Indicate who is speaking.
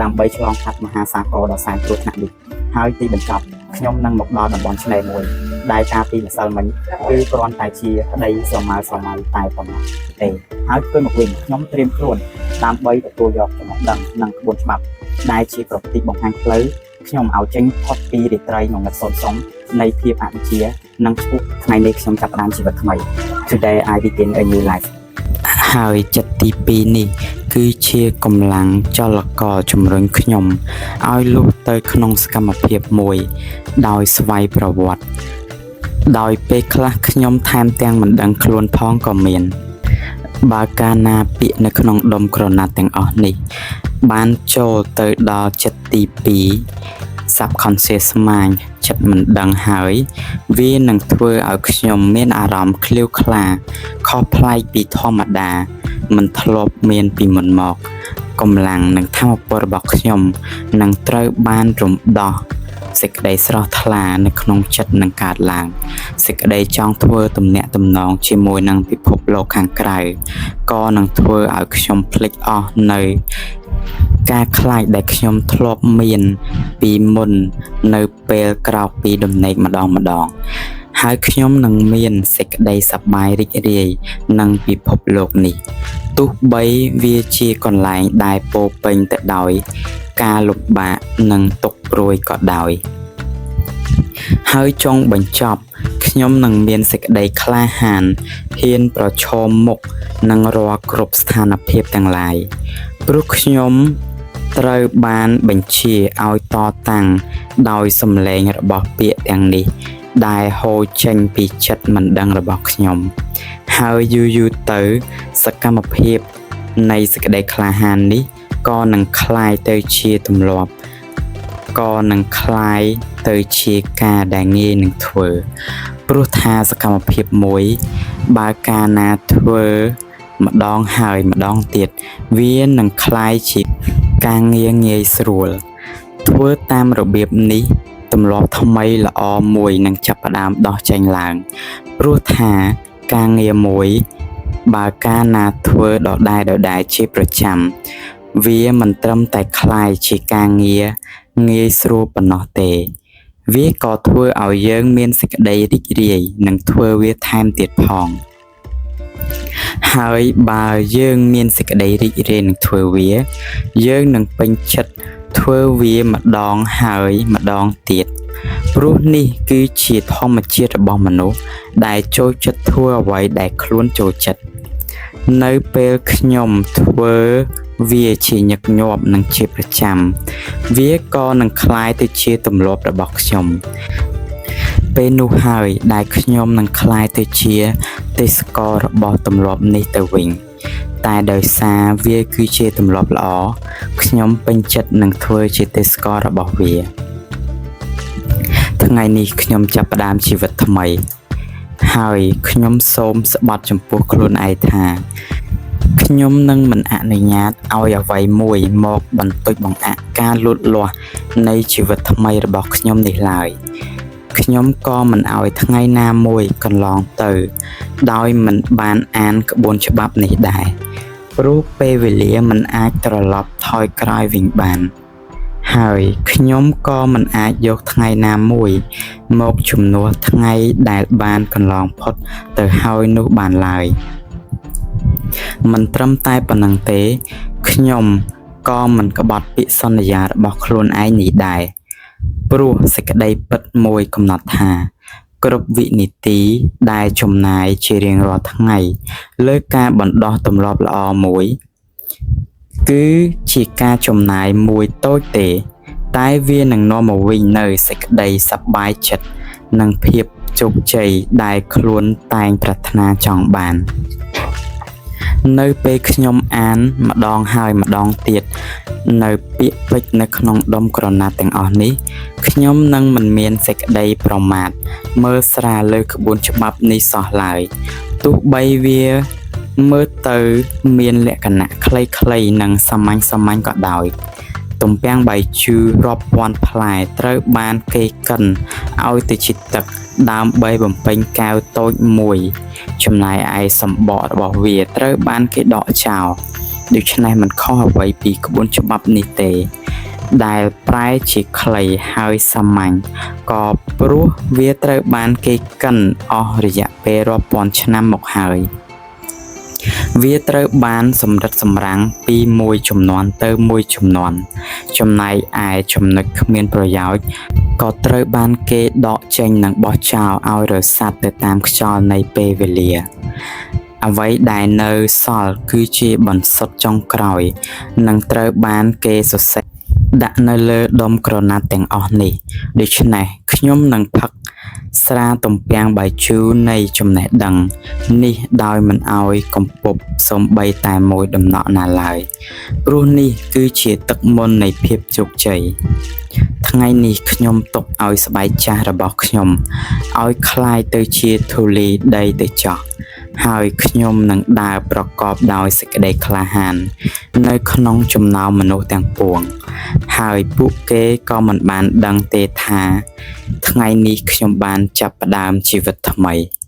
Speaker 1: ដើម្បីឆ្លងកាត់មហាសាគរដ៏សែនគ្រោះថ្នាក់នេះហើយទីបញ្ចប់ខ្ញុំនឹងមកដល់តំបន់ឆ្នេរមួយដែលកាលពីម្សិលមិញគឺគ្រាន់តែជាក្តីស្រមើស្រមៃតែប៉ុណ្ណោះទេហើយផ្ទុយមកវិញខ្ញុំត្រៀមខ្លួនដើម្បីទទួលយកចំណេះដឹងនិងក្បួនច្បាប់ដែលជាប្រទីបបង្ហាញផ្លូវខ្ញុំឲ្យចេញផុតពីរាត្រីងងឹតសូន្យសុំនៃភាពអវិជ្ជានិងឈ្មោះថ្ងៃនេះខ្ញុំចាប់ផ្ដើមជីវិតថ្មី Today I begin a new life. ហើយចិត្តទី2នេះ គឺជាកម្លាំងចលករជំរុញខ្ញុំឲ្យលុះទៅក្នុងសកម្មភាពមួយ ដោយស្វ័យប្រវត្តិដោយពេលខ្លះខ្ញុំថែមទាំងមិនដឹងខ្លួនផងក៏មាន បើកាលណាពាក្យនៅក្នុងដុំក្រណាត់ទាំងអស់នេះ បានចូលទៅដល់ចិត្តទី2 subconscious mind ចិត្តមិនដឹងហើយ វានឹងធ្វើឲ្យខ្ញុំមានអារម្មណ៍ក្លៀវក្លាខុសប្លែកពីធម្មតា មិនធ្លាប់មានពីមុនមកកម្លាំងនិងថាមពលរបស់ខ្ញុំនឹងត្រូវបានរំដោះសេចក្តីស្រស់ថ្លានៅក្នុងចិត្តនឹងកើតឡើងសេចក្តីចង់ធ្វើទំនាក់ទំនងជាមួយនឹងពិភពលោកខាងក្រៅក៏នឹងធ្វើឲ្យខ្ញុំភ្លេចអស់នៅ ការខ្លាចដែលខ្ញុំធ្លាប់មានពីមុននៅពេលក្រោកពីដំណេកម្ដងម្ដង ហើយខ្ញុំនឹងមានសេចក្តីសប្បាយរីករាយនឹងពិភពលោកនេះ ទោះបីវាជាកន្លែងដែលពោរពេញទៅដោយការលំបាកនិងទុក្ខព្រួយក៏ដោយ ហើយចុងបញ្ចប់ខ្ញុំនឹងមានសេចក្តីក្លាហានហ៊ានប្រឈមមុខនឹងរាល់គ្រប់ស្ថានភាពទាំងឡាយ ព្រោះខ្ញុំត្រូវបានបញ្ជាឲ្យតតាំងដោយសំឡេងរបស់ពាក្យទាំងនេះ ដែលហូរចេញពីចិត្តមិនដឹងរបស់ខ្ញុំ ហើយយូរៗទៅសកម្មភាពនៃសេចក្តីក្លាហាននេះក៏នឹងក្លាយទៅជាទម្លាប់ក៏នឹងក្លាយទៅជាការដែលងាយនឹងធ្វើ ព្រោះថាសកម្មភាពមួយ បើកាលណាធ្វើម្ដងហើយម្ដងទៀតវានឹងក្លាយជាការងារងាយស្រួល ធ្វើតាមរបៀបនេះទម្លាប់ថ្មីល្អមួយនឹងចាប់ផ្ដើមដោះចេញឡើង ព្រោះថាការងារមួយ បើកាលណាធ្វើដដែលៗជាប្រចាំ វាមិនត្រឹមតែក្លាយជាការងារងាយស្រួលប៉ុណ្ណោះទេ វាក៏ធ្វើឲ្យយើងមានសេចក្តីរីករាយនឹងធ្វើវាថែមទៀតផង ហើយបើយើងមានសេចក្តីរីករាយនឹងធ្វើវា យើងនឹងពេញចិត្តធ្វើវាម្ដងហើយម្ដងទៀត ព្រោះនេះគឺជាធម្មជាតិរបស់មនុស្សដែលចូលចិត្តធ្វើអ្វីដែលខ្លួនចូលចិត្ត នៅពេលខ្ញុំធ្វើវាជាញឹកញាប់និងជាប្រចាំ វាក៏នឹងក្លាយទៅជាទម្លាប់របស់ខ្ញុំ ពេលនោះហើយដែលខ្ញុំនឹងក្លាយទៅជាទេសកររបស់ទម្លាប់នេះទៅវិញ តែដោយសារវាគឺជាទម្លាប់ល្អខ្ញុំពេញចិត្តនឹងធ្វើជាទេសកររបស់វា ថ្ងៃនេះខ្ញុំចាប់ផ្ដើមជីវិតថ្មី ហើយខ្ញុំសូមស្បថចំពោះខ្លួនឯងថា ខ្ញុំនឹងមិនអនុញ្ញាតឲ្យអ្វីមួយមកបន្ទច់បង្អាក់ការលូតលាស់នៃជីវិតថ្មីរបស់ខ្ញុំនេះឡើយ ខ្ញុំក៏មិនឲ្យថ្ងៃណាមួយកន្លងទៅ ដោយមិនបានអានក្បួនច្បាប់នេះដែរ ព្រោះពេលវេលាមិនអាចត្រឡប់ថយក្រោយវិញបាន ហើយខ្ញុំក៏មិនអាចយកថ្ងៃណាមួយ មកជំនួសថ្ងៃដែលបានកន្លងផុតទៅហើយនោះបានឡើយ មិនត្រឹមតែប៉ុណ្ណឹងទេ ខ្ញុំក៏មិនក្បត់ពាក្យសន្យារបស់ខ្លួនឯងនេះដែរ ព្រោះសេចក្តីពិតមួយកំណត់ថា គ្រប់វិនាទីដែលចំណាយជារៀងរាល់ថ្ងៃ លើការបណ្ដុះទម្លាប់ល្អមួយ គឺជាការចំណាយមួយតូចទេ តែវានឹងនាំមកវិញនូវសេចក្តីសប្បាយចិត្តនិងភាពជោគជ័យដែលខ្លួនតែងប្រាថ្នាចង់បាន នៅពេលខ្ញុំអានម្ដងហើយម្ដងទៀតនៅពាក្យពេចន៍នៅក្នុងដុំក្រណាត់ទាំងអស់នេះ ខ្ញុំនឹងមិនមានសេចក្តីប្រមាទមើលស្រាលលើក្បួនច្បាប់នេះសោះឡើយ ទោះបីវាមើលទៅមានលក្ខណៈខ្លីៗនិងសាមញ្ញៗក៏ដោយ ទំពាំងបាយជូររាប់ពាន់ផ្លែត្រូវបានគេកិនឲ្យទៅជាទឹកដើម្បីបំពេញកែវតូចមួយ ចំណែកឯសម្បករបស់វាត្រូវបានគេដកចោល ដូច្នេះមិនខុសអ្វីពីក្បួនច្បាប់នេះទេ ដែលប្រែជាខ្លីហើយសាមញ្ញក៏ព្រោះវាត្រូវបានគេកិនអស់រយៈពេលរាប់ពាន់ឆ្នាំមកហើយ វាត្រូវបានសម្រិតសម្រាំងពីមួយជំនាន់ទៅមួយជំនាន់ចំណែកឯចំណុចគ្មានប្រយោជន៍ក៏ត្រូវបានគេដកចេញនិងបោះចោលឲ្យរសាត់ទៅតាមខ្យល់នៃពេលវេលា អ្វីដែលនៅសល់គឺជាបន្សុទ្ធចុងក្រោយ និងត្រូវបានគេសរសេរដាក់នៅលើដុំក្រណាត់ទាំងអស់នេះ ដូច្នេះខ្ញុំនឹងផឹកស្រាទំពាំងបាយជូរនៃចំណេះដឹង នេះដោយមិនឲ្យកំពប់សូម្បីតែមួយដំណក់ណាឡើយ ព្រោះនេះគឺជាទឹកមន្តនៃភាពជោគជ័យ ថ្ងៃនេះខ្ញុំទុកឲ្យស្បែកចាស់របស់ខ្ញុំឲ្យក្លាយទៅជាធូលីដីទៅចោះ ហើយខ្ញុំនឹងដើរប្រកបដោយសេចក្តីក្លាហាន នៅក្នុងចំណោមមនុស្សទាំងពួង ហើយពួកគេក៏មិនបានដឹងទេថា ថ្ងៃនេះខ្ញុំបានចាប់ផ្ដើមជីវិតថ្មី។